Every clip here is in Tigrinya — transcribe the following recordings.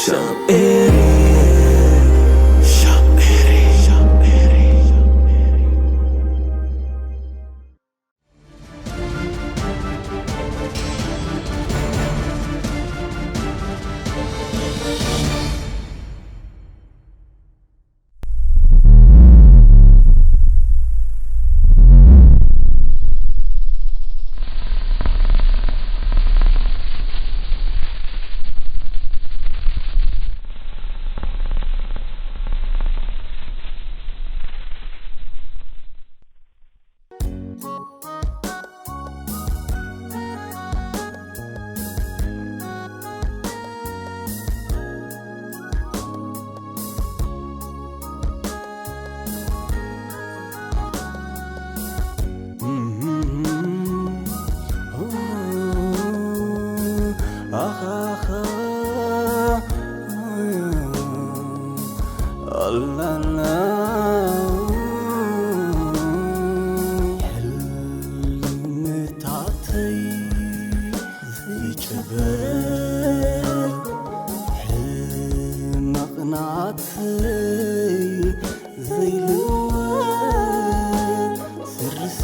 ሻዕሪ፣ ሻዕሪ፣ ሻዕሪ። ሕልምታተይ ዘይጭበ ሕመቕናተይ ዘይልወ ስርሲ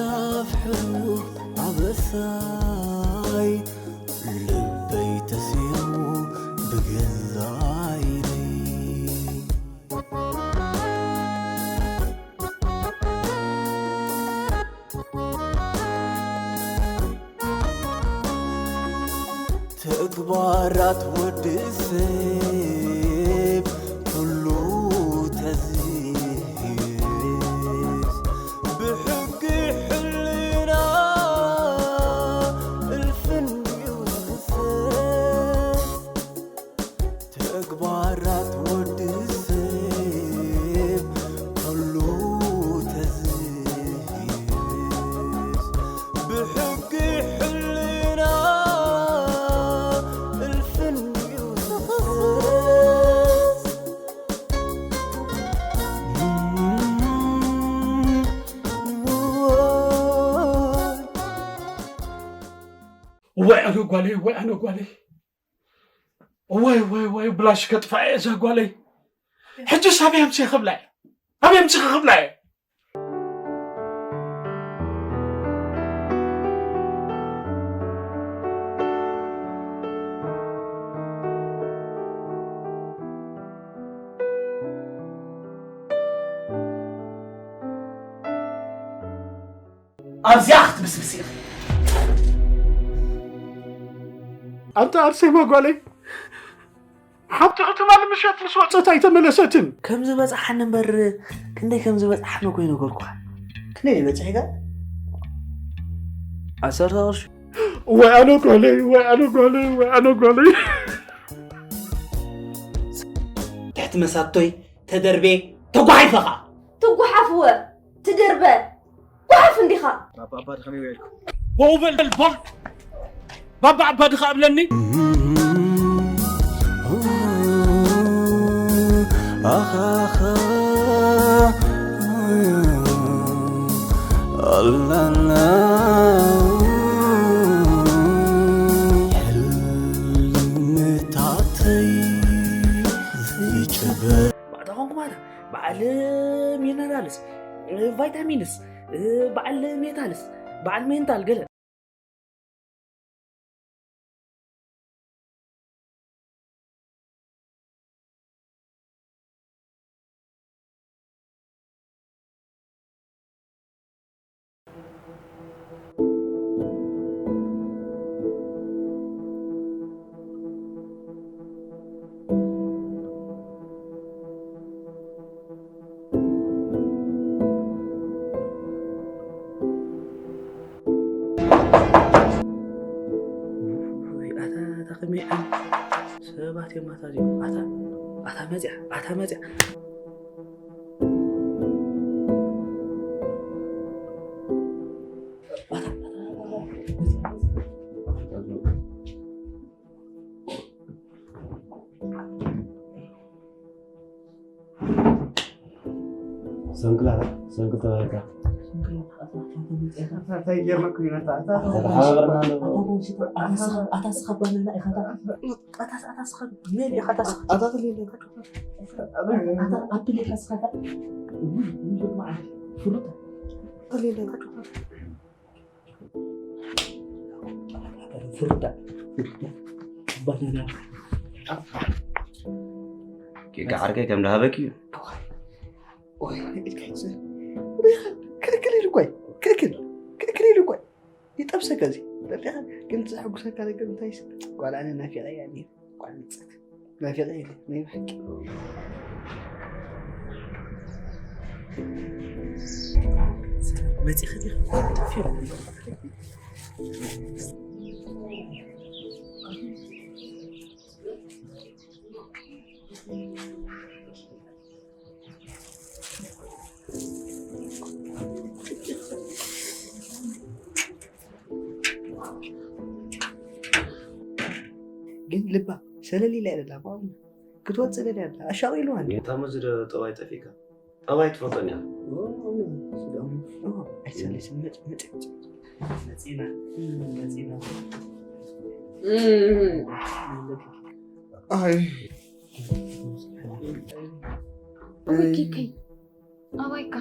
ኣፍሕሩ ኣበሳይ ልበይ ተሲሩ ብገዛይ ተግባራት ወዲ ሰብ ኩሉ ተዝህዝ ብሕጊ ሕልና እልፍን ይውሰስ። ተግባራት ወዲ ሰብ ኩሉ ተዝህዝ ብሕጊ ሕልና እልፍን ይውሰስ። እዋይ ኣነ ጓለይ፣ እዋይ ኣነ ጓለይ። እዋይ እዋይ እዋይ ብላሽ ከጥፋ እየ እዛ ጓለይ። ሕጅስ ኣበይ ኣምሲ ክብላ እየ? ኣበይ ኣምሲ ክብላ እየ? ኣብዚኣ ክትብስብስ ኢኺ። ኣንታ ኣርሴማ ጓለይ፣ ሓብትኺ ትማሊ ምሸት ምስ ወጸት ኣይተመለሰትን። ከም ዝበጽሓኒ እምበር ክንደይ ከም ዝበጽሓኒ እኮ ይነገርኩኻ። ክንደይ ይበጽሕ ኢኻ? ዓሰርተ ቅርሺ። ወይ ኣነ ጓለይ፣ ወይ ኣነ ጓለይ፣ ወይ ኣነ ጓለይ። ትሕቲ መሳቶይ ተደርቤ ተጓሒፈኻ። ትጓሓፍወ፣ ትድርበ፣ ጓሓፍ እንዲኻ። ባባ ኣባ ድኻ ከመይ ውዒልኩም? ቦው በል፣ ቦል። ባባ ኣባ ድኻ እብለኒ። ኣኻኻ ኣላላ ሕልምታተይ ዝጭበ ባዕዳ ኾንኩ ማለት በዓል ሚነራልስ፣ ቫይታሚንስ፣ በዓል ሜታልስ፣ በዓል ሜንታል ገለ። ኣታ፣ ኣታ ከመይ ዓይነት ሰባት እዮም ኣታ እዚኦም? ኣታ፣ ኣታ መጽያ፣ ኣታ መጽያ። ኣታ፣ ኣታ፣ ኣታ፣ መጽያ፣ መጽያ። ሰንክል ኣታ፣ ሰንክል ተባሂልካ። እንታይ ጌርና ኩናት ኣታ? ተሓባበርና ኣሎ። ኣታ ስኻ ባንና ኢኻ ኣታ። ኣታ ኣታ ስኻ ሜል ኢኻ ኣታ ስኻ። ኣታ ክልል ኣታ ኣፕል ኢኻ ስኻ ኣታ። ውይ ውይ ማዓ ፍሩታ። ክልል ፍሩታ። ባናና። ኬክ ዓርከይ ከም ዝሃበኪ እዩ። ክእክል ኢሉ እኮ እዩ። ክእክል ክእክል ኢሉ እኮ እዩ። ይጠብሰካ እዚ። ጠፊኻ ግን ዘሐጉሰካ ነገር እንታይ ሲ? ጓል ኣነ ናፊቐያ እየ። ጓል ምጸት ናፊቐያ እየ። ናይ ብሓቂ። መጺኺ ዲኺ? ግን ልባ ሰለል ኢላ እያ ዘላ፣ ማማ ክትወጽእ ደልያ ኣላ። ኣሻቒልዋ እንዲ። ጌታ መዚ ዶ ጠባይ ጠፊእካ? ጠባይ ትፈልጦ እንዲኻ? ኦ፣ ኦ፣ ኦ፣ ኣይሰለስን፣ መጽ-፣ መጽ-፣ መጽ-፣ መጺና፣ መጺና። ኣይ። ኣይ፣ ኪከይ፣ ኣባይካ?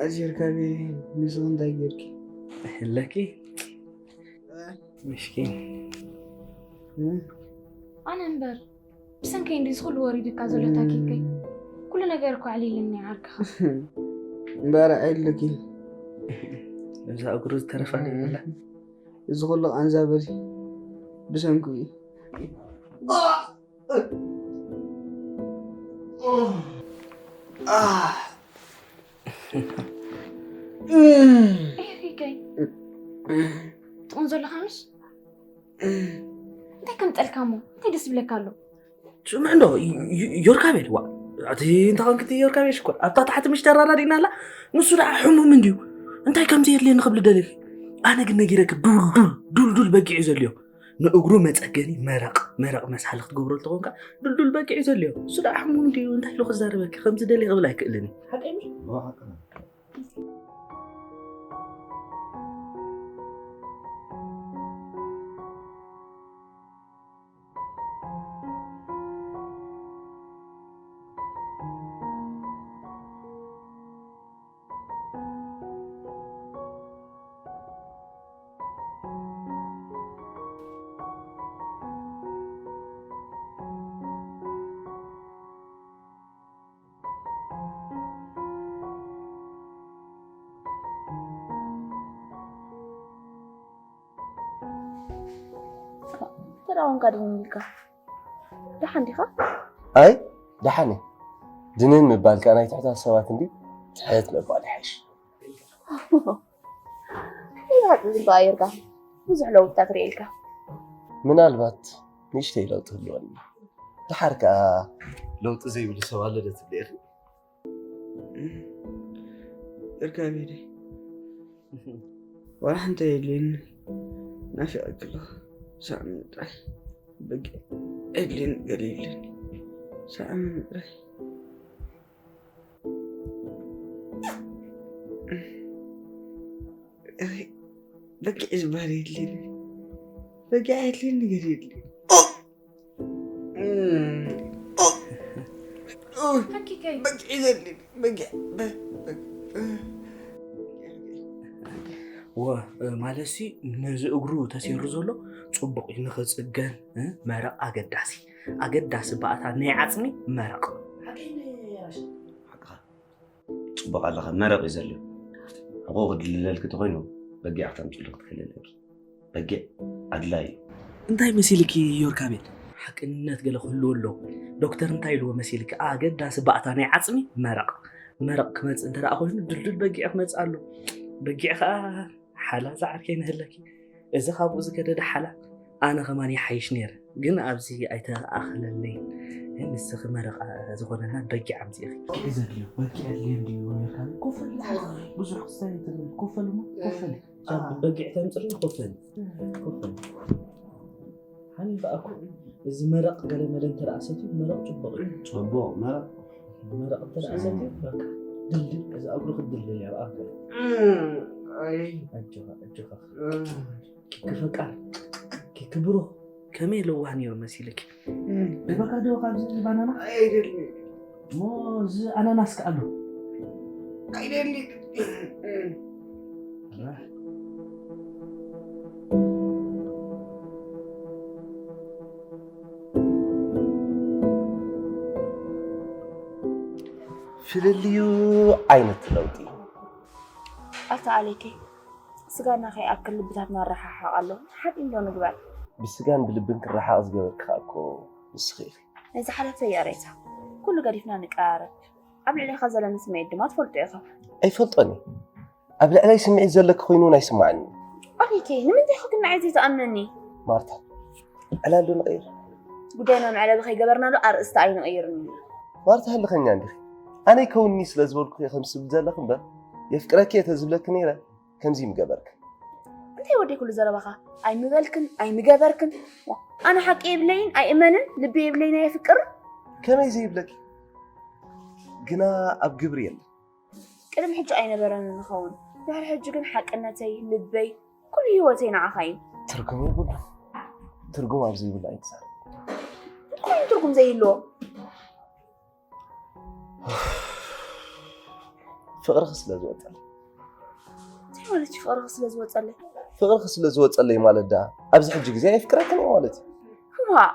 ኣዚርካቢ ንስኺ እንታይ ጌርኪ? ኣለኪ? ምስኪን። ኣነ እምበር፣ ብሰንከይ እንዲ ዝኹሉ ወሪድካ ዘሎ ታኪከይ። ኩሉ ነገር እኮ ኣዕሊልኒ ዓርክኻ። እምበር ኣዕሊልኪ። እዛ እግሩ ዝተረፋ ዶ ይብላ? እዚ ኩሉ ቃንዛ በዚ ብሰንኩ እዩ። ኤሪከይ፣ ትቑን ዘለኻ ምሽ? እንታይ ከምጠልካ እሞ? እንታይ ደስ ይብለካ ኣሎ? ስምዕ እንዶ፣ ዮ-፣ ዮ-፣ ዮርካቤል፣ ዋ፣ እቲ እንተ ኾንክቲ ዮርካቤል ሽኮር፣ ኣብታ ታሕቲ ምሽ ተራዳዲእና ኣላ፣ ንሱ ደኣ ሕሙም እንድዩ። እንታይ ከም ዘየድልየኒ ክብል ደሊኺ? ኣነ ግን ነጊረኪ፣ ዱልዱል፣ ዱልዱል በጊዕ እዩ ዘድልዮ። ንእግሩ መጸገኒ መረቕ፣ መረቕ መሳሊ ክትገብረሉ ተኾንካ፣ ዱልዱል በጊዕ እዩ ዘድልዮ። እሱ ደኣ ሕሙም ድዩ? እንታይ ኢሉ ክዛረበኪ? ከምዚ ደልየ ክብል ኣይክእልን እዩ። ሓቀይ ድዩ? እዎ፣ ሓቅና። ተዳወንካ ድንን ኢልካ? ደሓን ዲኻ? ኣይ፣ ደሓን እየ። ድንን ምባል ከኣ ናይ ትሑታት ሰባት እንድዩ፣ ትሕት ምባል ይሓይሽ። ይብሓቅ ዝግባኣ ዮርጋ፣ ብዙሕ ለውጥታት ርእየ ኢልካ። ምናልባት ንእሽተይ ለውጢ ህልወኒ። ደሓር ከኣ ለውጢ ዘይብሉ ሰብ ኣሎ ዶ ትብሊ ኢኺ? ዮርጋ ቤደይ፣ ዋላ ሓንቲ የድልየኒ፣ ናፊቐኪ ኣለኹ። ሳዕመኒ ጥራይ። በጊዕ የድልየኒ፣ ገለ የድልየኒ። ሳዕመኒ ጥራይ። በጊዕ ዝበሃል የድልየኒ። በጊዕ የድልየኒ፣ ገለ የድልየኒ። ሓቂቀይ። በጊዕ ዘድልየኒ፣ በጊዕ፣ በ-፣ በ-፣ ወ-፣ ማለትሲ ነዚ እግሩ ተሰይሩ ዘሎ ጽቡቕ እዩ ንኽጽገን፣ እ፣ መረቕ ኣገዳሲ። ኣገዳሲ ባእታ ናይ ዓጽሚ መረቕ። ሓቀይ ነሽ። ሓቅኻ። ጽቡቕ ኣለኻ፣ መረቕ እዩ ዘድልዮ። ሕቖ ክድልለልኪ ተኾይኑ በጊዕ ክተምጽሉ ክትክእሊ ኣለኪ። በጊዕ ኣድላዪ እዩ። እንታይ መሲልኪ ዮርካቤል? ሓቅነት ገለ ክህልዎ ኣለዎ። ዶክተር እንታይ ኢልዎ መሲልኪ? ኣገዳሲ ባእታ ናይ ዓጽሚ መረቕ። መረቕ ክመጽእ እንተ ደኣ ኮይኑ ድልዱል በጊዕ ክመጽእ ኣለዎ። በጊዕ ከኣ ሓላ ዝዓርከይ ንህለኪ። እዚ ካብኡ ዝገደደ ሓላ ኣነ ከማን ይሓይሽ ነይረ፣ ግን ኣብዚ ኣይተኣኸለለይን። ንስኺ መረቓ ዝኾነና በጊዕ ኣምጺእኺ። በጊዕ ዘድልዮ፣ በጊዕ ኣድልዮ እንድዩ ኔርካ። ኮፈል፣ ብዙሕ ክስታይ ኣይትበል፣ ኮፈል እሞ፣ ኮፈል። እዛ በጊዕ ተምጽእልና ኮፈል፣ ኮፈል። ሓኒ በኣኩ፣ እዚ መረቕ ገለ መለ እንተ ደኣ ሰትዩ፣ መረቕ ጽቡቕ እዩ። ጽቡቕ መረቕ። መረቕ እንተ ደኣ ሰትዩ በቃ ድልድል፣ እዚ እግሩ ክድልድል እያ ኣብ ኣፍ ገለ። ኣይ። ኣጆኻ፣ ኣጆኻ። ኪኪ ፈቃር፣ ኪኪ ብሩኽ፣ ከመይ ለዋህ ነይሩ መሲልኪ? ኣይ። ኣቮካዶ ካብዚ ባናና? ኣይ፣ ኣይደሊ። እሞ እዚ ኣናናስ ከ ኣሎ? ኣይደሊ። ፍልልዩ ዓይነት ለውጢ። ኣታ ኣሌኬ፣ ስጋና ከይኣክል ልብታትና ንረሓሓቕ ኣሎ። ሓጢን ዶ ንግበር? ብስጋን ብልብን ክረሓቕ ዝገበርኪ ከኣ እኮ ንስኺ ኢኺ። ናይ ዝሓለፈ ይቕሬታ። ኩሉ ገዲፍና ንቀራረብ። ኣብ ልዕሌኻ ዘለኒ ስምዒት ድማ ትፈልጦ ኢኻ። ኣይፈልጦን እየ። ኣብ ልዕለይ ስምዒት ዘለኪ ኮይኑ እውን ኣይስምዓንን እዩ። ኣሌኬ፣ ንምንታይ ኢኻ ግን ንዓይ ዘይትኣምነኒ? ማርታ፣ ዕላል ዶ ንቐይር? ጉዳይና መዕለቢ ከይገበርናሉ ኣርእስቲ ኣይንቐይርን እዩ። ማርታ፣ ህልኸኛ እንዲኺ። ኣነ ይከውንኒ ስለ ዝበልኩ እየ ከምዚ ትብሊ ዘለኺ እምበር፣ የፍቅረኪ እየ ተዝብለኪ ነይረ፣ ከምዚ ምገበርክን። እንታይ ወደይ ኩሉ ዘረባኻ? ኣይምበልክን፣ ኣይምገበርክን። ዋ፣ ኣነ ሓቂ የብለይን፣ ኣይእመንን፣ ልቢ የብለይን፣ ኣየፍቅርን። ከመይ ዘይብለኪ? ግና ኣብ ግብሪ የለን። ቅድሚ ሕጂ ኣይነበረን ንኸውን። ድሕሪ ሕጂ ግን ሓቅነተይ፣ ልበይ፣ ኩሉ ህይወተይ ንዓኻ እዩ። ትርጉም የብሉን። ትርጉም ኣብ ዘይብሉ ኣይትዛረብ። እንታይ ትርጉም ዘይብሉ? ፍቕርኺ ስለ ዝወጸለይ። እንታይ ማለት እዩ ፍቕርኺ ስለ ዝወጸለይ? ፍቕርኺ ስለ ዝወጸለይ ማለት ደኣ ኣብዚ ሕጂ ግዜ ኣየፍቅረክን እየ ማለት እዩ። ዋእ!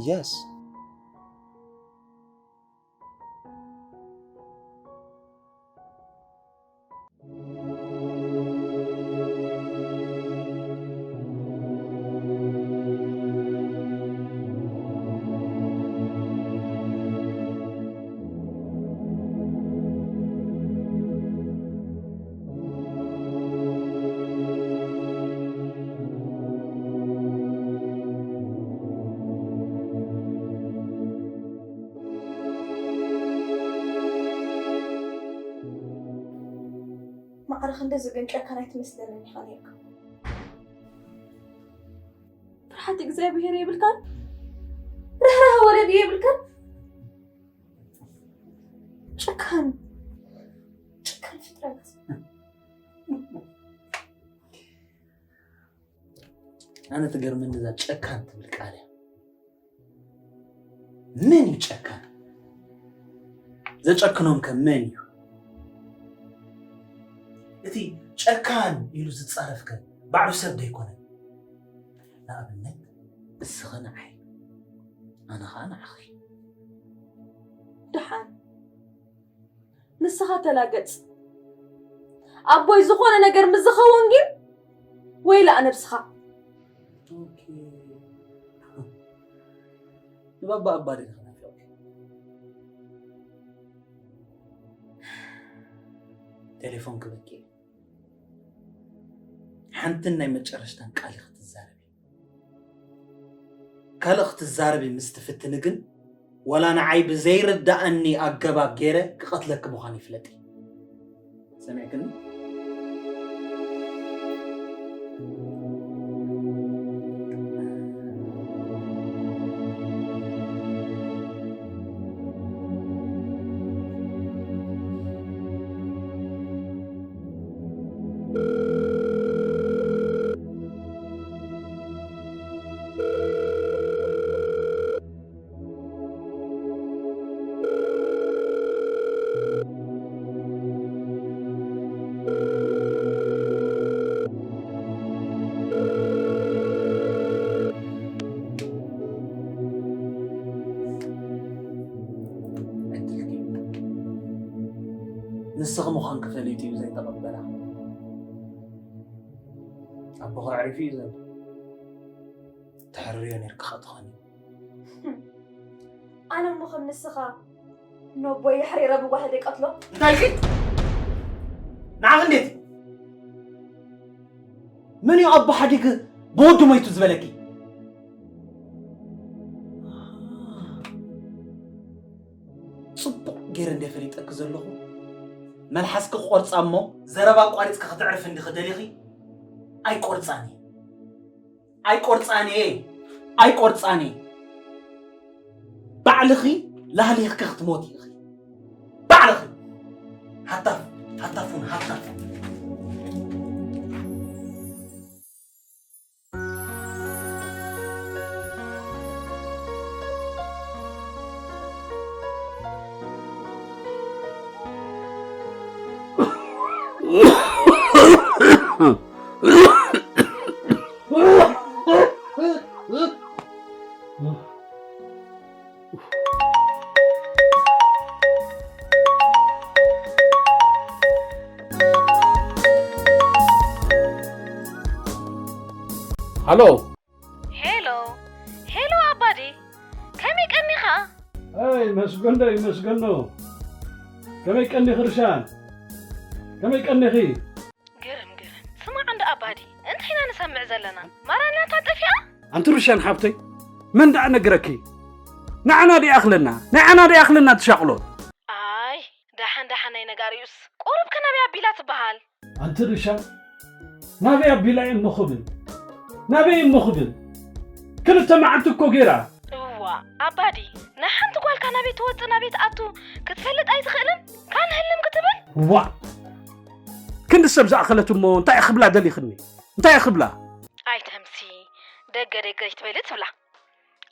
የስ። ማዕረ ክንድዚ ግን ጨካን ኣይትመስለንን ኢኻ ነይርካ። ፍርሓት እግዚኣብሄር የብልካን? ርህራህ ወለዲ የብልካን? ጨካን፣ ጨካን ፍጥረት። ኣነ ትገርመኒ እዛ ጨካን ትብል ቃል እያ። መን እዩ ጨካን? ዘጨክኖም ከ መን እዩ? እቲ ጨካን ኢሉ ዝጻረፍ ከ ባዕሉ ሰብ ዶ ኣይኮነን? ንኣብነት እስኺ ንዓይ፣ ኣነ ኸኣ ንዓኺ። ደሓን ንስኻ ተላገጽ። ኣቦይ ዝኾነ ነገር ምስ ዝኸውን ግን ወይላ ነብስኻ። ኦኬ። ንባባ ኣባ ዲኺ ናፊቕኪ? ቴሌፎን ክበኪ። ሓንትን ናይ መጨረሽታን ቃል ኢኺ ትዛረቢ። ካልእ ክትዛረቢ ምስ ትፍትኒ ግን፣ ዋላ ንዓይ ብዘይርድኣኒ ኣገባብ ገይረ ክቐትለኪ ምዃነይ ፍለጢ። ሰሚዕክኒ? ዕድልኪ እዩ። ንስኺ ምዃንኪ ፈሊጡ እዩ ዘይተቐበላ። ኣቦኺ ኣዕሪፉ እዩ ዘሎ። ተሕርርዮ ነይርኪ ኸኣ ትኾኒ። ኣነ እሞ ከም ንስኻ ነቦይ ኣሕሪረ ብጓሂ ዘይቀትሎ። እንታይ ኢልኪ? ንዓኺ እንዴት? መን እዩ ኣቦ ሓዲግ ብወዱ ሞይቱ ዝበለኪ? ጽቡቕ ገይረ እንደ ፈሊጠኪ ዘለኹ፣ መልሓስኪ ክቆርጻ እሞ ዘረባ ኣቋሪጽኪ ክትዕርፊ እንዲኺ ደሊኺ? ኣይቆርጻን እየ። ኣይቆርጻን እየ። ኣይቆርጻን እየ። ባዕልኺ ላህሊኽኪ ክትሞቲ ኢኺ። ሃታፍ፣ ሃታፍ ሁን፣ ሃታፍ። ሃሎ። ሄሎ፣ ሄሎ ኣባዲ፣ ከመይ ቀኒኻ? ኣይ፣ መስገንዶ፣ ይመስገንዶ። ከመይ ቀኒኺ ርሻን? ከመይ ቀኒኺ? ግርም፣ ግርም። ስማዕ እንዶ ኣባዲ፣ እንታይ ኢና ንሰምዕ ዘለና? ማራናታ ጠፊኣ? ኣንቲ ርሻን ሓብተይ፣ መን ደኣ ነገረኪ? ንዓና ድኣ ኣኽለና፣ ንዓና ድኣ ኣኽለና ትሻቕሎት። ኣይ፣ ደሓን፣ ደሓን፣ ናይ ነጋሪኡስ። ቁሩብ ከ ናበይ ኣቢላ ትበሃል? ኣንቲ ርሻን፣ ናበይ ኣቢላ እየ እሞ ክብል? ናበይ እሞ ክብል? ክልተ መዓልቲ እኮ ገይራ። እዋ፣ ኣባዲ፣ ንሓንቲ ጓልካ ናበይ ትወጽእ ናበይ ትኣቱ ክትፈልጥ ኣይትኽእልን? ካን ህልም ክትብል? ዋ! ክንዲ ሰብ ዝኣኸለት እሞ እንታይ ክብላ ደሊኽኒ? እንታይ ክብላ? ኣይተምሲ፣ ደገ ደገ ይትበሊ ትብላ።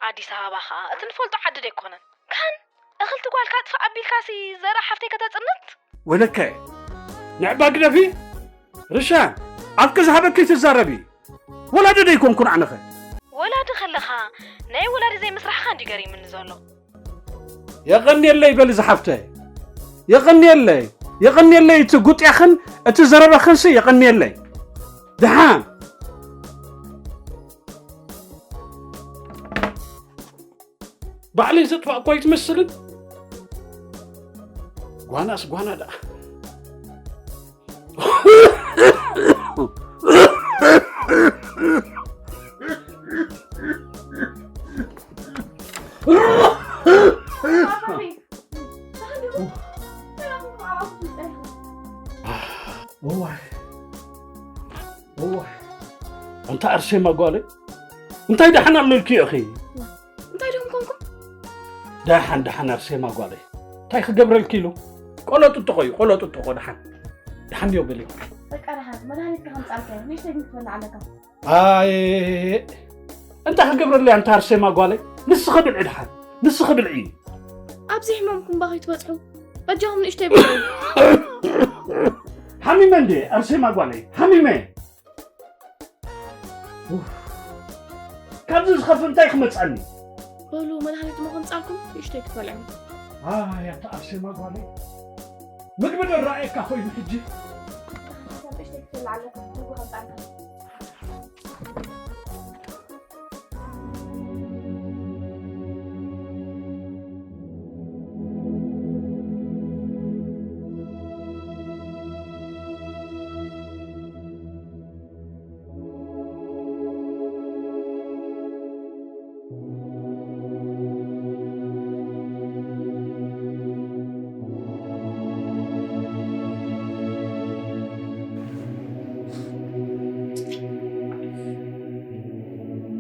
ኣዲስ ኣበባ ኸኣ እቲ ንፈልጦ ዓዲ ደይኮነን። ካን እኽልቲ ጓልካ ኣጥፍእ ኣቢልካሲ ዘርኢ ሓፍተይ ከተጽንት? ወለከ፣ ንዕባ ግደፊ። ርሻን፣ ኣፍቂ ዝሃበኪ ትዛረቢ። ወላዲ ደይኮንኩን ኣነኸ። ወላዲ ከለኻ ናይ ወላዲ ዘይምስራሕኻ እንዲ ገሪምኒ ዘሎ። የቐንየለይ በሊ ዝሓፍተይ። የቐንየለይ፣ የቐንየለይ እቲ ጉጥያኽን እቲ ዘረባኽንሲ የቐንየለይ። ደሓን። ባዕለይ ዘጥፋእኳ ኣይትመስልን? ጓናስ ጓና ደኣ። እዋይ፣ እዋይ። ኣንታ ኣርሴማ ጓለይ፣ እንታይ ደሓን ኣሎ ኢልኪ ኢኺ? እንታይ ደም ኮንኩም? ደሓን፣ ደሓን ኣርሴማ ጓለይ፣ እንታይ ክገብረልኪ ኢሉ? ቆሎ ጥጥቖ እዩ፣ ቆሎ ጥጥቖ ደሓን። ደሓን እዮ በሊ። በቃ ደሓን፣ መድሃኒት ከምጻልካ እየ፣ ንእሽተይ ግን ክትበልዕ ኣለካ። ኣይ፣ እንታይ ክገብረለይ ኣንታ ኣርሴማ ጓለይ? ንስኺ ብልዒ ደሓን፣ ንስኺ ብልዒ። ኣብዚ ሕማምኩም እባ ከይትበጽሑ፣ በጃኹም ንእሽተይ ብልዑ። ሓሚመ እንዴ ኣርሴማ ጓለይ፣ ሓሚመ። ኡፍ። ካብዚ ዝኸፍእ እንታይ ክመጽኣኒ? በሉ፣ መድሃኒት እሞ ከምጻልኩም ንእሽተይ ክትበልዑ። ኣይ፣ ኣታ ኣርሴማ ጓለይ። ምግቢ ዶ ረኣየካ ኮይኑ ሕጂ? ንእሽተይ ክትበልዕ ኣለካ፣ ምግቢ ከምጻልካ።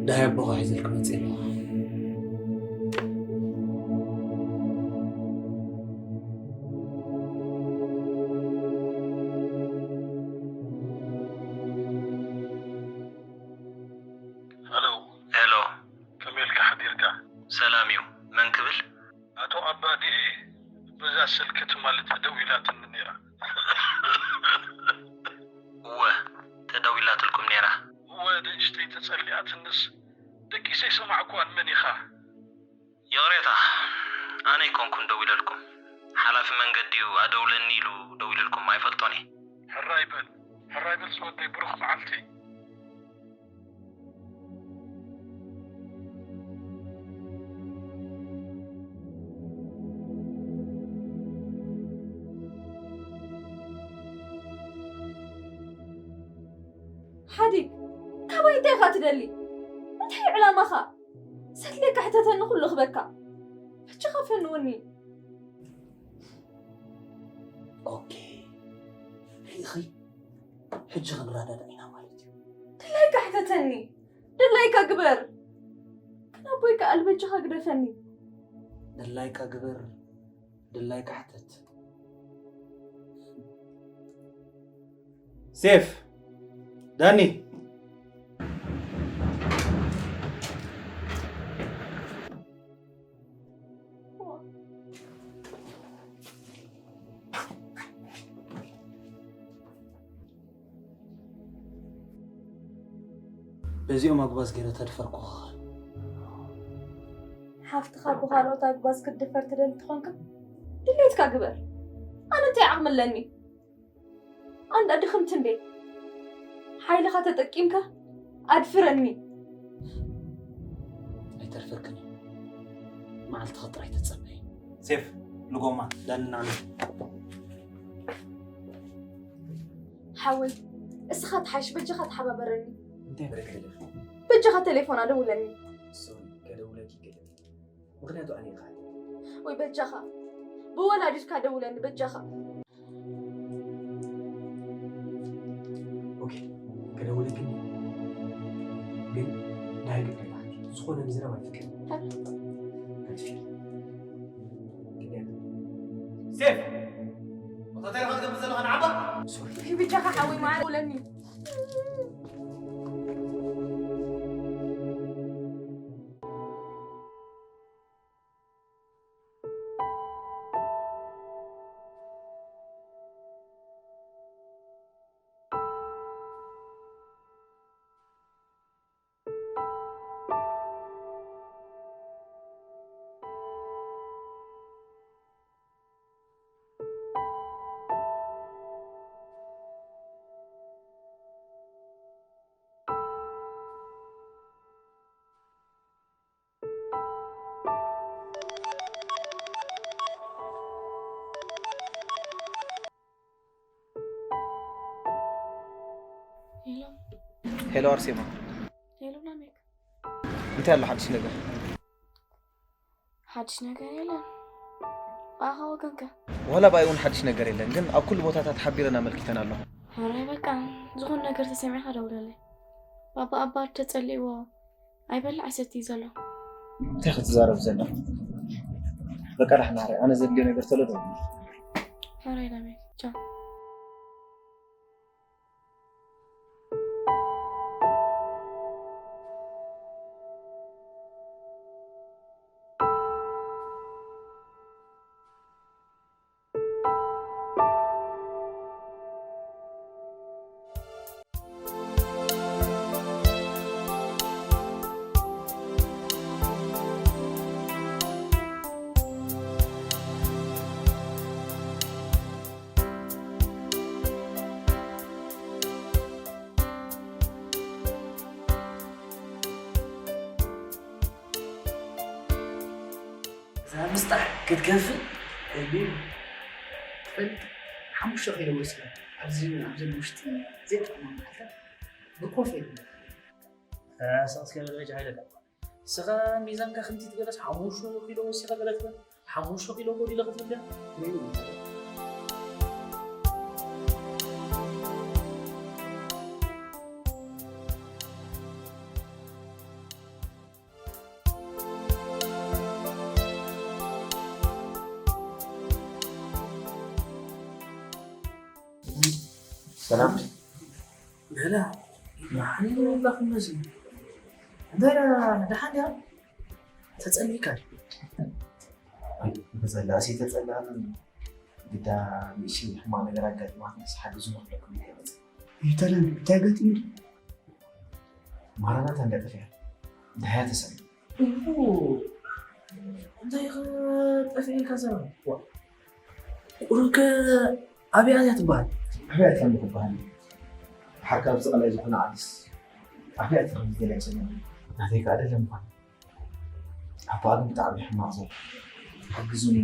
ደሃይ ኣቦኻ ሒዘልኪ መፅእ ኣለኹ። ሄሎ። ሄሎ። ከመይ ኢልካ ሓዲርካ? ሰላም እዩ። መን ክብል? ኣቶ ኣባዲ እየ። በዛ ስልኪ ትማሊ ተደዊላትኒ ነይራ። እወ፣ ተደዊላትልኩም ነይራ። እወ፣ ንእሽተይ ተጸሊኣትንስ ደቂሰ ኣይሰማዕኩዋን። መን ኢኻ? ይቕሬታ፣ ኣነ ኣይኮንኩን ደዊለልኩም። ሓላፊ መንገዲ እዩ ኣደውለኒ ኢሉ ደዊልልኩም ኣይፈልጦን እየ። ሕራይ በል፣ ሕራይ በል ዝወደይ፣ ብሩኽ መዓልቲ። ሓዲግ፣ ካባይ እንታይ ኢኻ ትደሊ? እንታይ እዩ ዕላማኻ? ሰትሌካ ሕተተኒ ኩሉ ክበካ። ሕጂ ኸፈንውኒ። ኦኬ። ርኢኺ? ሕጂ ክንረዳዳእ ኢና ማለት እዩ። ድላይካ ሕተተኒ። ድላይካ ግበር። ግን ኣቦይ ከኣ በጃኻ ግደፈኒ። ድላይካ ግበር። ድላይካ ሕተት። ሴፍ፣ ዳኒ። በዚኦም ኣጉባዝ ገይረ ተድፈርኩኻ። ሓፍትኻ ብኻልኦት ኣጉባዝ ክትድፈር ትደሊ እንተኾንካ ድሌትካ ግበር። ኣነ እንታይ ዓቕሚ ኣለኒ? ኣንዳ ድኽምቲ እንዴ? ሓይልኻ ተጠቂምካ ኣድፍረኒ። ኣይተርፈክን እዩ። መዓልትኻ ጥራይ ተጸበይ። ሴፍ፣ ልጎማ፣ ዳኒ ንዓና። ሓወይ፣ እስኻ ትሓይሽ፣ በጃኻ ተሓባበረኒ። እንታይ በለክ ኣለኺ? በጃኻ ቴሌፎና ደውለኒ። ሶሪ፣ ከደውለኪ ይገደድ። ምኽንያቱ ኣነ ኢኻ። ወይ በጃኻ፣ ብወላዲትካ ደውለኒ፣ በጃኻ። ኦኬ፣ ከደውለኪ። ግን ናይ ግድ ይበሃል። ዝኾነ ምዝራብ ኣይፍቀድን። ከጥፊ። ሴፍ! ወታደር ክትገብር ዘለኻ ንዓባ? ሶሪ። ብጃኻ ሓወይ መዓር ውለኒ። ሄሎ። ሄሎ ኣርሴማ። ሄሎ ናሜክ። እንታይ ኣሎ ሓድሽ ነገር? ሓድሽ ነገር የለን። ብኣኻ ወገንከ? ዋላ ብኣይ እውን ሓድሽ ነገር የለን፣ ግን ኣብ ኩሉ ቦታታት ሓቢረን ኣመልኪተን ኣለኹ። ሕራይ በቃ፣ ዝኾነ ነገር ተሰሚዕካ ደውለለይ። ባባ ኣባር ተጸሊእዎ ኣይበልዕ ኣይሰቲ እዩ ዘሎ። እንታይ ክትዛረብ ዘላ? በቃ ዳሕና ሕራይ፣ ኣነ ዘድልዮ ነገር ተሎ ደውል። ሕራይ ናሜክ፣ ቻው። እዛ ምስጣሕ ክትከፍእ ተቢሉ ትፈልጥ። ሓሙሽተ ኪሎ ወሲዳ ኣብዚ ኣብዚ ውሽጢ ዘይጠቕማ መዓልታት ብኮፍ ኢሉ። ኣስቕ እስከ በል በጃ ሃይለካ። ንስኻ ሚዛንካ ከምቲ ትገለስ ሓሙሽተ ኪሎ ወሲኻ ገለ ትበል። ሓሙሽተ ኪሎ ጎዲለ ክትብል ድያ? ሰላም። ገለ መሓኒ ወላ ክመስል። እንታይ ደኣ፣ ደሓን ዲኻ? ተጸሊእካ ድዩ? ተጸላእሲ ተጸላእኒ። ግዳ ንእሽተይ ሕማቕ ነገር ኣጋጢማትንስ ሓግዙ ንኽብለኩም ኢለ መጽእ። ይተለን፣ እንታይ ኣጋጢሙ? ማራናታ እንዳጠፍያ። ደሃያ ተሰሪ። እሁ፣ እንታይ ኸ ጠፊኤልካ ዘረባ? ዋ፣ ቁሩብ ከ ኣበይ ኣትያ ትበሃል? ኣበይ ኣትያ እሞ ክበሃል? ድሓር ካብዚ ቀላይ ዝኾነ ዓድስ ኣበይ ኣትያ ከም ዝደልያ ሰሚዐ። ናተይ ከኣ ደለ ምዃን። ኣቦኣ ግን ብጣዕሚ ሕማቕ ሰብ። ሓግዙኒ።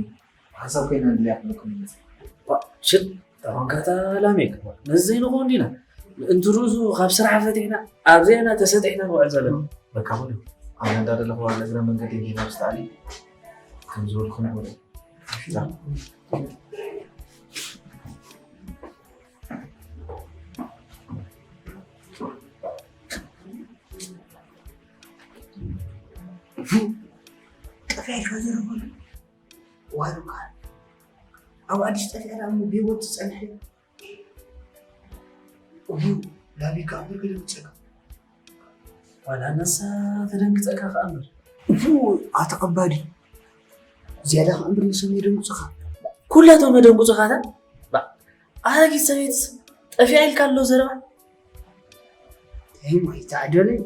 ሓንሳብ ኮይና ንድልያ ክብለኩም ይመጽእ። ዋ፣ ሽት፣ ጠባንካታ ላሜክ። ነዚ ዘይንኸውን ዲና? ምእንቲ ርእሱ ካብ ስራሕ ፈቲሕና፣ ኣብዚኣ ኢና ተሰጢሕና ንውዕል ዘለና። በቃ በሉ። ኣነ እንዳደለኹ ኣብ እግረ መንገዲ ሂና ብስተኣሊ ከም ዝበልኩም ይኹን። ሽታ። ጠፊኣ ዲኻ ዘረባሉ? ዋሉ ካል። ኣብ ኣዲስ ጠፊኣ ደኣ እሞ ብህይወት ትጸንሕ እያ። እቡ ላቢካ እምበር ከደንግጸካ። ዋላ ነሳ ተደንግጸካ ከኣ እምበር። እቡ ኣታ ኣባዲ ዝያዳ ከኣ እምበር ንሰም የደንግጹኻ። ኩላቶም መደንጉጹኻታ። ባ ኣረጊት ሰበይትስ ጠፊኣ ኢልካ ኣሎ ዘረባ። ተይም ኣይተዓደለይ።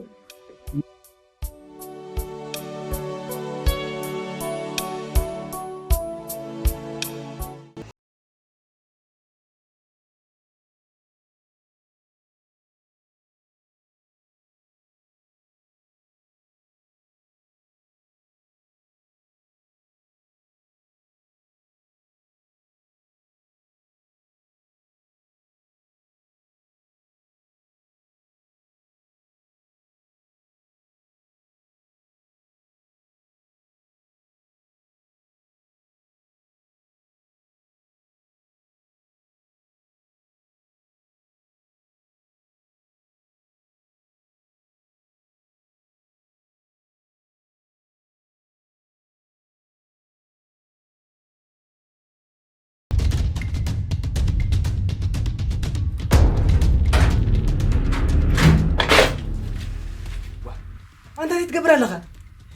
ኣንታ እንታይ ትገብር ኣለኻ?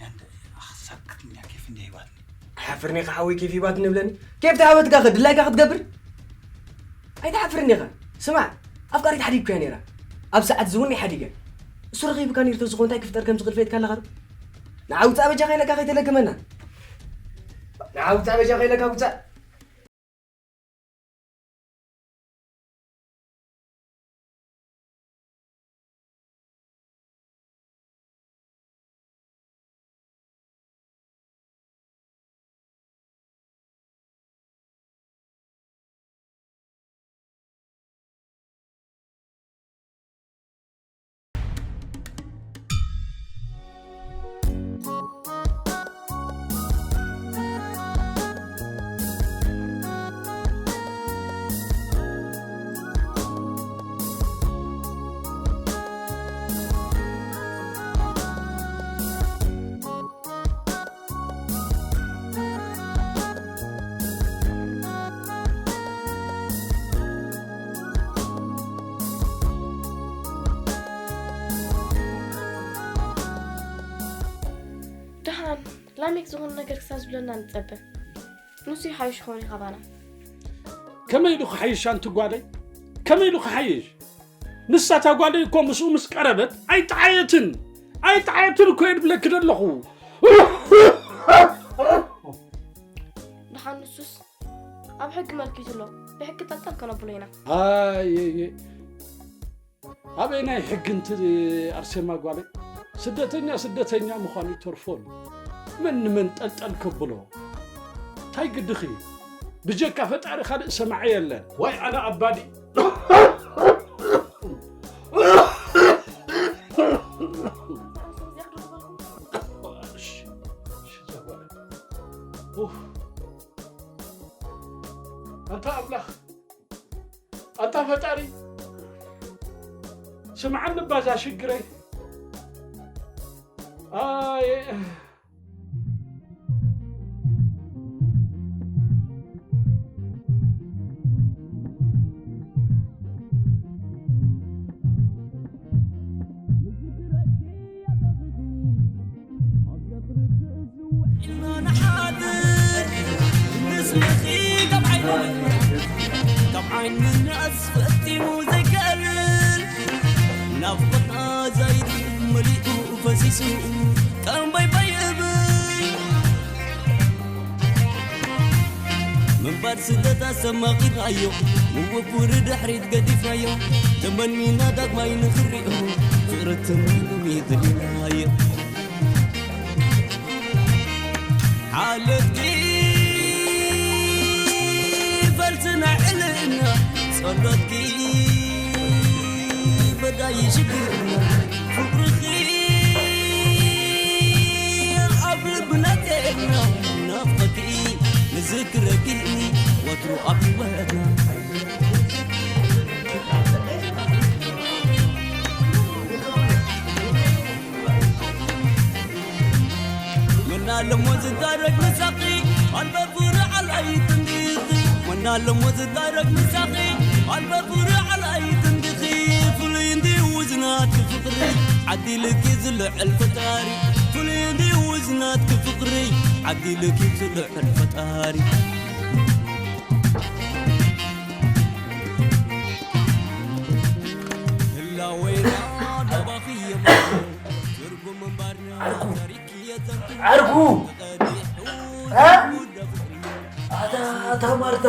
ያንተ ኣኽሳክትኛ ኬፍ እንዲህ ይባል። ኣይሓፍርን ኢኻ ሓወይ ኬፍ ይባት ንብለኒ። ኬፍ ተሃበትካ ኸ ድላይካ ክትገብር? ኣይትሓፍርን ኢኻ። ስማዕ፣ ኣፍቃሪት ሓዲግኩያ ነይራ። ኣብ ሰዓት ዝውን ናይ ሓዲገ። እሱ ረኺብካ ነይሩ ተዝኾን እንታይ ክፍጠር ከም ዝኽእል ፈየጥካ ኣለኻ ዶ? ንዓ ውጻእ በጃኻ ኢለካ ከይተለግመና። ንዓ ውጻእ በጃኻ ኢለካ ውጻእ። ደሓን ላሜክ ዝኾነ ነገር ክሳብ ዝብለና ንጸበ። ንሱ ይሓይሽ ክኸውን እዩ ካባና። ከመይ ኢሉ ክሓይሽ ኣንቲ ጓለይ? ከመይ ኢሉ ክሓይሽ? ንሳ እታ ጓለይ እኮ ምስኡ ምስ ቀረበት ኣይጠዓየትን፣ ኣይጠዓየትን እኮ እየ ድብለኪ ዘለኹ። ደሓን ንሱስ ኣብ ሕጊ መልኪቱ ኣሎ። ብሕጊ ጠልጠል ከነብሎ ኢና። ኣየየ። ኣበይ ናይ ሕጊ እንት ኣርሴማ ጓለይ? ስደተኛ ስደተኛ ምዃኑ ይተርፎ ኣሎ። መን ንመን ጠልጠል ከብሎ? እንታይ ግድኺ? ብጀካ ፈጣሪ ካልእ ሰማዒ የለን። ዋይ ኣነ ኣባዲ። እሺ፣ እሺ፣ እዛ ጓለይ። ኡፍ። ኣንታ ኣምላኽ፣ ኣንታ ፈጣሪ፣ ስምዓኒ እባ እዛ ሽግረይ። ኣየ። ኢልና ንሓድር፣ ንስምኺ ካብ ዓይኒ፣ ካብ ዓይኒ ንኣስ ፈጺሙ ዘይከልል፣ ናፍቖትና ዛይዱ መሊኡ ፈሲሱ፣ ቀን ባይ ባይ እብል። ምንባር ስደት ኣስተማቒርናዮ፣ ምውፉር ድሕሪት ገዲፍናዮ፣ ተመኒና ዳግማይ ንኽሪኦ፣ ፍቕሪ ተመኒኑ ይደሊናዮ። ሓለፍኪ ፈልስና ዕልና ጸሎትኪ በዳይ ሽግርና ፍቅርኺ ኣብ ልብና ጌርና ናፍቆትኪ ንዝክረኪ ወትሩ ኣብ ህይወትና። መናለሞ ዝዳረግ ምሳኺ ኣልበ ፍርዓል ኣይትንድኺ። መናለሞ ዝዳረግ ምሳኺ ኣልበ ፍርዓል ኣይትንድኺ። ዓዲልኪ ዝልዕል ፈጣሪ ፍሉይ እንድዩ ዝናትኪ ፍቕሪ ዓዲልኪ ዝልዕል ፈጣሪ ህላወይና ናባኺ የማኑ ትርጉም እምባርና ታሪክ የዘንቱ ዓርኩ እ? ኣታ ኣታ ማርታ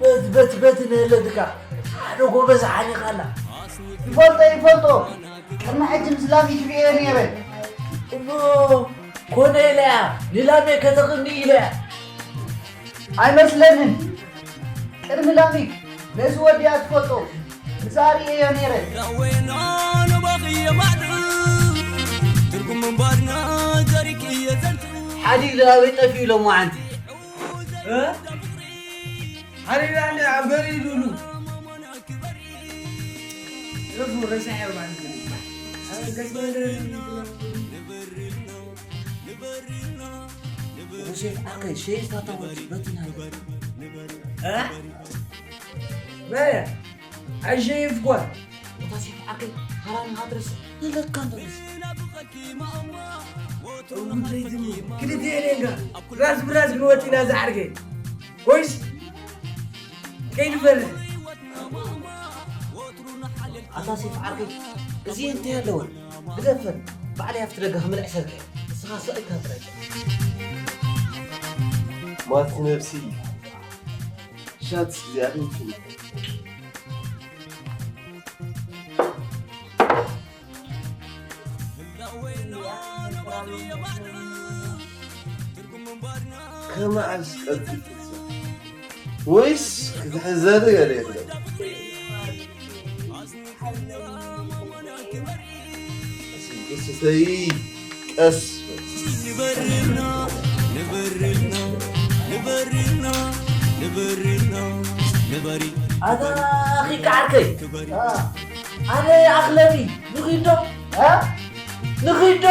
በት በት በት ነለድካ ሓደ ጎበዝ ሓሊኻላ ይፈልጦ ይፈልጦ ቅድሚ ሕጂ ምስ ላም ይትብዮ ነይረ እሞ ኮነ ኢለያ ንላሜ ከተቕኒ ኢለያ ኣይመስለንን ቅድሚ ላሚክ ነዚ ወዲኣ ትፈልጦ ምስ ኣርእየዮ ነይረ ላወይና ናባኺ የማኑ ትርጉም እምባርና ታሪክ የዘንቱ ሓዲግ ላበይ ጠፊኡ ኢሎሞ ሓንቲ ሓሪራኒ ኣብ በሪዱሉ እፉ ረሳሐ ማለት ነው። ዮሴፍ ዓርከይ ሸይፍ ኣታ ወዲ በቲ ናይ በያ ኣይሸይፍኳ እታ ሴፍ ዓርከይ ሃራኒ ሃድረስ ይለካ እንተስ ጉዳይ ትም ክልተ የኔንጋ ራስ ብራስ ክንወጥ ኢና ዝዓርከይ ኮይስ ከይንፈርሕ ኣታ ሴፍ ዓርከይ እዚ እንታይ ኣለወን ግደፈን ባዕለይ ኣብቲ ደገ ክምልዕሰልከ ንስኻ ስቕ ኢልካ ጥራይ ሟት ነብሲ ሻት እግዚኣብሔር ይፍል ከመዓስ ቀልጢፉ ወይስ ክትሕዘኒ ገለ የለን ስተይ ቀስ ንበርልና ንበርልና ንበርልና ንበርልና ንበሪ ኣታ ኺካ ዓርከይ ኣነ ኣኽለኒ ንኺዶ ንኺዶ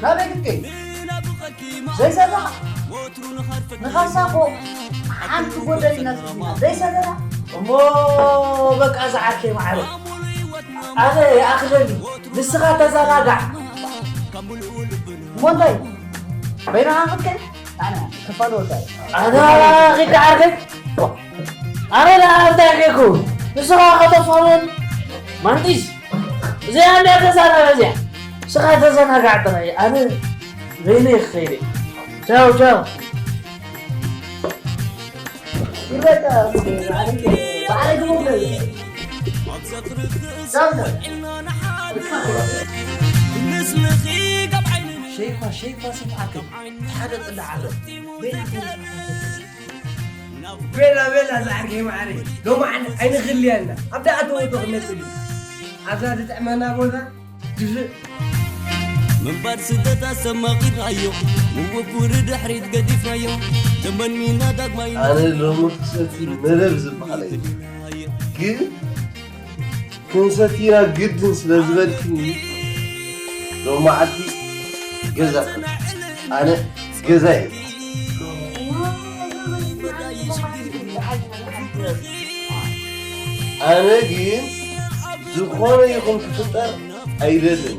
ናበይ ክትከይ ዘይሰራ ንኻሳ እኮ ሓንቲ ጎደል ኢና ስና ዘይሰራ እሞ በቃ ዝዓርከይ ማዕረ ኣነ ይኣኽለኒ ንስኻ ተዘናጋዕ እሞ እንታይ በይናኻ ክትከይ ኣነ ክፋል ወዳይ ኣነ ኺካ ዓርከይ ኣነ ለኣርዳጌኩ ንስኻ ከተፋውን ማንጢስ እዚኣ እንዳ ተዛራበ እዚኣ ንስኻ ተዘናጋዕ ጥራይ ኣነ በይነ ይኸይደ ቻው ቻው ሸይፋ ሸይፋ ስምዓከ ሓደ ጥላ ዓረ ቤላ ቤላ ዝዓርከይ ማዕረ ሎማዓን ኣይንኽልያና ኣብ ደኣ ተወዶ ክነፅል እዩ ኣብዛ ዝጥዕመና ቦታ ድፍእ ምንባር ስደት ኣሰማቒርናዮ ምውፉር ድሕሪት ገዲፍናዮ ተመኒና ዳግማይ ኣነ ሎሚ ክሰቲ መደብ ዝበሃል ኣይብልን ግን ክንሰቲና ግድን ስለ ዝበልክኒ ሎማዓልቲ ገዛ ኣነ ገዛ እየ ኣነ ግን ዝኾነ ይኹን ክፍጠር ኣይደልን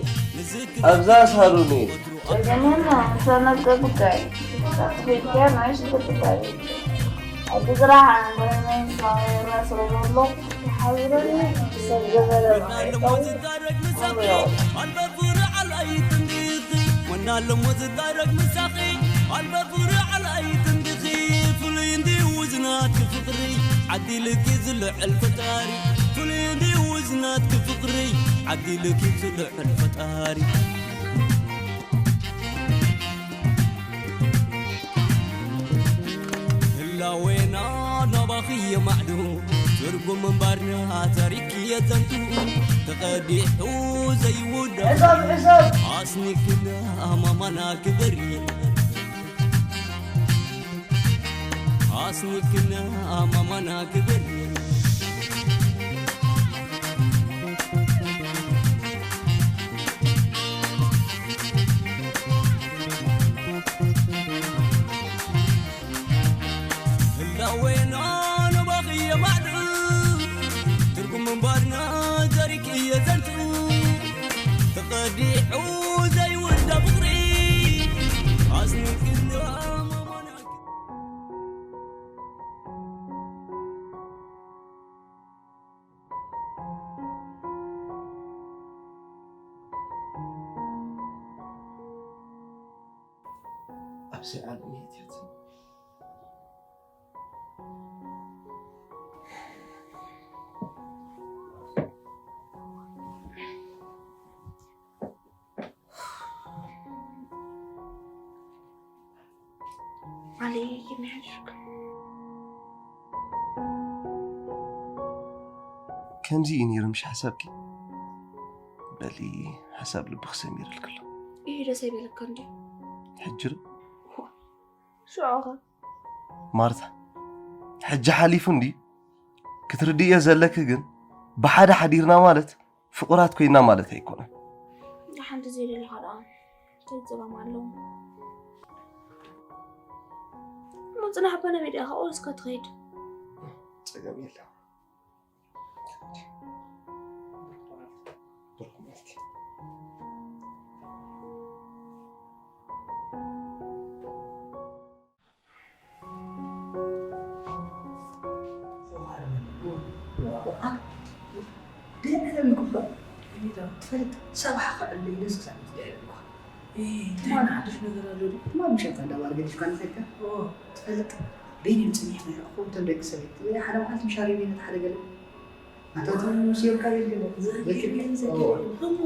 ኣብዛ ሳሎን እየ Tenemos una zona tropical. Tropical no es tropical. Hay que trabajar en el mes de la zona. ወናለሞ ዝዳረግ ምሳኺ ኣልበፍሪ ዓላይ ትንድኺ ፍሉይ እንዲ ውዝናት ፍቕሪ ዓዲልኪ ዝልዕል ፈጣሪ ፍሉይ እንዲ ውዝናት ፍቕሪ ዓዲልኪ ዝልዕል ፈጣሪ ህላዌና ናባኺ የማዕዱ ትርጉም ምንባርና ታሪክ የዘንቱ ተቐዲሑ ዘይውደብ ሕሰብ ሕሰብ ኣስኒክና ማማና ክበሪ ኣስኒክና ማማና ክበሪ ህላዌና ንባኺ የማዕዱ ትርጉም ምንባርና ታሪክ የዘንቱ ኣብሰይ ዓለም የትያትን علي يمحشك ከምዚ እዩ ነይሩ ምሽ ሓሳብኪ በሊ ሓሳብ ልብኺ ሰሚርልክሎ إيه ده سيبي لك كندي ሕጅር شو عوغة ማርታ ሕጂ ሓሊፉ እንዲ ክትርድእዮ ዘለኪ ግን ብሓደ ሓዲርና ማለት ፍቑራት ኮይና ማለት ኣይኮነን ሓንቲ ዘይደለኻ ደኣ እንታይ ጸገም ኣለዎ ምጽናሕ በነ ሚድያ ካብኡ እስከ ትኸይድ ጸገም የለ ደህና ምግባ ትፈልጥ ሰብሓ ክዕሉ ኢሉ ስክሳብ ትገዕልኳ እንታይ ሓድሽ ነገር ኣሎ ድዩ? ትማል ምሸት እንዳ ባር ገዲፍካ ንኸድካ ትፈልጥ በይነን ፅኒሕ ነይረ እኮ እቶም ደቂ ሰበይቲ ሓደ መዓልቲ ምሻር ነቲ ሓደ ገለ ኣታቶም ምስ የብካ ቤት ገለ ዘኪርካ እሞ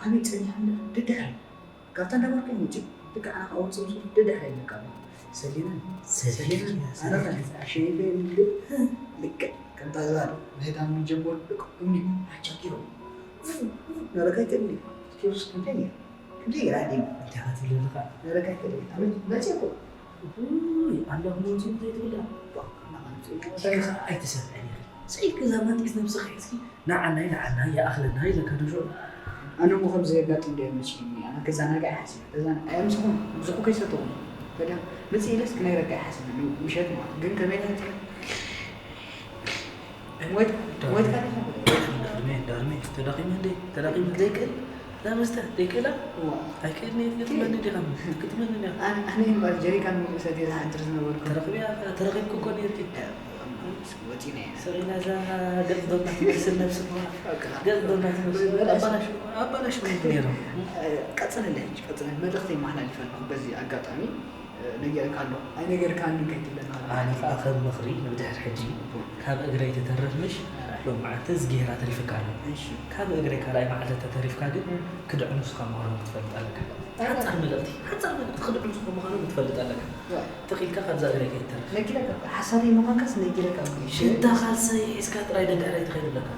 ኣበይ ፀኒሖም ደድሕሪ ካብታ እንዳበርካ ይምፅእ ልክዕ ኣነ ክኣውፅእ ምስ በልኩ ደድሕሪ ይብለካ ኣሎ ሰሊና ሰሊና ኣረኻ ኣሸይፈ የምልክ ልክዕ ከምታ ዝባል ምህዳም ጀመሩ ደቂ እምኒ ኣቻኪሮም ነረካ ይትእምኒ ኪሩስ ክንደይ ነይሩ ክንደይ ይራዲ እንታይ ክትብል ኣለኻ ነረካ ይትእምኒ ኣመት መፅእ እኮ ውይ ኣምላኽ መውፅኡ ዘይትብላ እንታይ ከ ኣይትሰምዕን ኢኺ ስዒድ ገዛ ማንጢስ ነብስኺ ሒዝኪ ንዓናይ ንዓናይ ይኣኽለና ኢለካ ዶ ሽዑ ኣነ እሞ ከምዚ የጋጥም ዶ ይመስለኒ ኣነ ገዛ ናጋ ይሓስብ ገዛ ኣየ ምስኹም ምስኹ ከይሰተኹም ገዳ መፅእ ኢለስ ክነግረካ ይሓስብ ምሸት ማለት ግን ከመይ ናት ሞይት ሞይትካ ዲኻ ዳርሜ ዳርሜ ተዳኺመ እንዴ ተዳኺመ ዘይክእል ላመስተ ዘይክእላ ኣይክእልን ክትመኒ ዲኻ ክትመኒ ዲኻ ኣነ እምበር ጀሪካን ምግቢ ሰትየ ዝሓድር ዝነበርኩ ተረኽብያ ተረኺብኩ እኮ ነርኪ ወፂና ኢና ሰሪና እዛ ገፅ ዶና ትመስል ነብሲ እኳ ገፅ ዶና ትመስል ኣባላሽ ኣባላሽ ነይሮም ቀፅለለ ሕጂ ቀፅለ መልእኽቲ የመሓላልፈ ኣለኹ በዚ ኣጋጣሚ ነጊረካ ኣለኹ ኣይነገርካንን ከይትብለና ኣነ ከዓ ከም ምኽሪ ንብድሕር ሕጂ ካብ እግረይ ትተርፍ ምሽ ሎማዓንቲ እዝጊሄር ኣትሪፍካ ኣሎ ካብ እግረይ ካልኣይ መዓልቲ ተተሪፍካ ግን ክድዕኑ ስኻ ምዃኖም ክትፈልጥ ኣለካ ሓፃር መልእኽቲ ሓፃር መልእኽቲ ክድዕኑ ስኻ ምዃኖም ክትፈልጥ ኣለካ ተኺልካ ካብዛ እግረይ ከይትተርፍ ነጊረካ ሓሳደይ ምዃንካስ ነጊረካ ሽታ ካልሰይ ሒዝካ ጥራይ ደድሕረይ ትኸይድ ኣለካ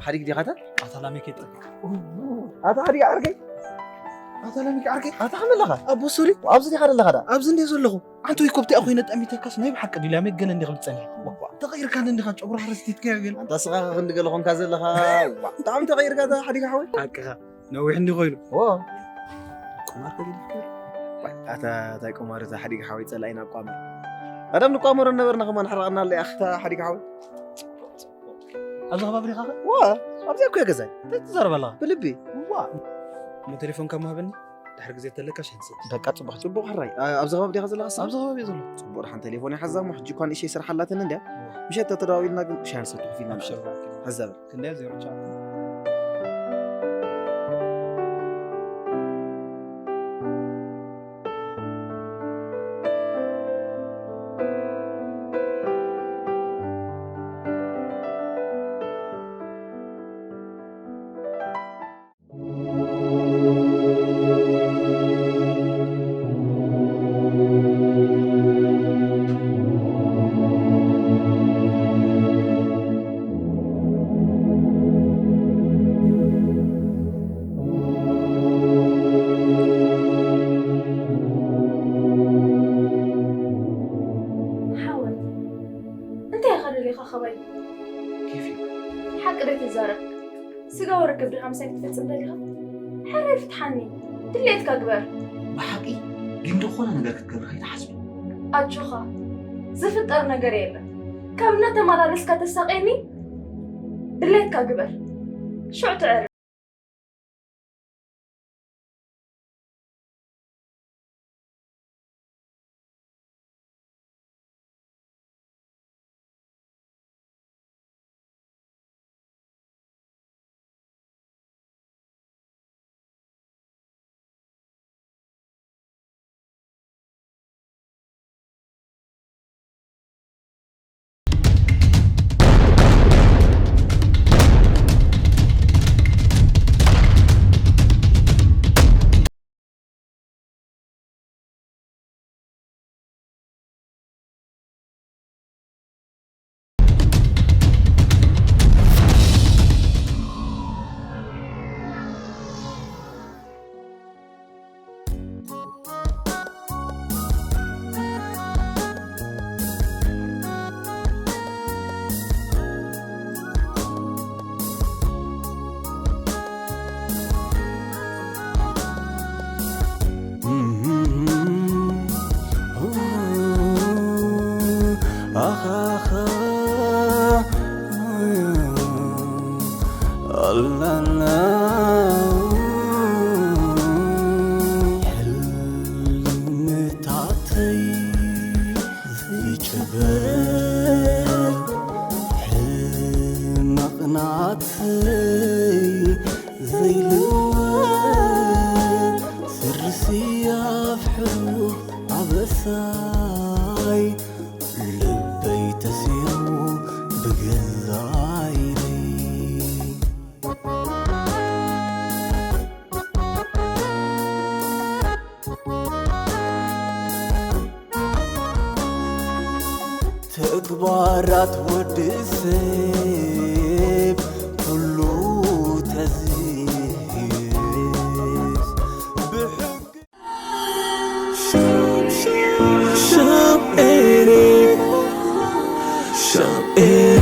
ሓዲግ ዲኻታ ኣታ ላሜክ የጠ ኣታ ሓዲግ ዓርከይ ኣታ ላሜክ ዓርከይ ኣታ ከመለኻ ኣቦ ሱሪ ኣብዚ ዲኻ ዘለኻ ዳ ኣብዚ እንደ ዘለኹ ኣንተ ወይ ኮብቲ ኣኹ ይነጣሚተካስ ናይ ብሓቂ ድላሜክ ገለ እንዲ ክብል ጸኒሐ ተቐይርካ እንዲኻ ጨጉራ ረስቲትካዮ ገለ ኣንታ ስኻ ክንዲ ገለ ኾንካ ዘለኻ ብጣዕሚ ተቐይርካ ሓዲግ ሓወይ ሓቅኻ ነዊሕ እንዲ ኮይኑ ቁማር ከዲልካ ኣታ እንታይ ቁማር እዛ ሓዲግ ሓወይ ጸላኢና ቋመር ቀደም ንቋመሮ ነበርና ከማን ሕራቕና ኣለ ኣኽታ ሓዲግ ሓወይ ኣብዚ ከባቢ ዲኻ ዋ ኣብዚ እኮ ገዛይ እንታይ ትዛረብ ኣለኻ ብልቢ ዋ እሞ ቴሌፎንካ ማህበኒ ድሕሪ ግዜ ተለካ ሽሕን ሰጥ በቃ ጽቡቕ ጽቡቕ ሕራይ ኣብዚ ከባቢ ዲኻ ዘለኻ ኣብዚ ከባቢ ዘሎ ጽቡቕ ድሓን ቴሌፎን ይሓዛ እሞ ሕጂ እኳ ንእሸይ ስራሕ ኣላትን እንድያ ምሸት ተተደዋዊልና ግን ሻሂ ንሰቲ ኮፍ ኢልና ንዕዘብ ሕዘብ ክንደይ ዜሮ ትሽዓተ ኢኻ ኸባይ። ኬፍ እዩ። ሓቂ ዶ ትዛረብ? ስጋዊ ርክብ ዲኻ ምሳይ ክትፍጽም ደሊኻ? ሕራይ ፍትሓኒ። ድሌትካ ግበር። ብሓቂ ግን ዝኾነ ነገር ክትገብር ከይትሓስብ። ኣጆኻ። ዝፍጠር ነገር የለን። ካብ እናተመላለስካ ተሳቕየኒ። ድሌትካ ግበር። ሽዑ ትዕረ። ሕልምታተይ ዝጭበ ሕማቕ ናተይ ዘይልወ ስርሲ ኣፍሕሩ ኣበሳይ ልበይ ተሲሩ ብገዛይ ተግባራት ወዲ ሰብ ኩሉ ተዝህዝ ብሕጊ ሻም ኤሪ ሻም ኤሪ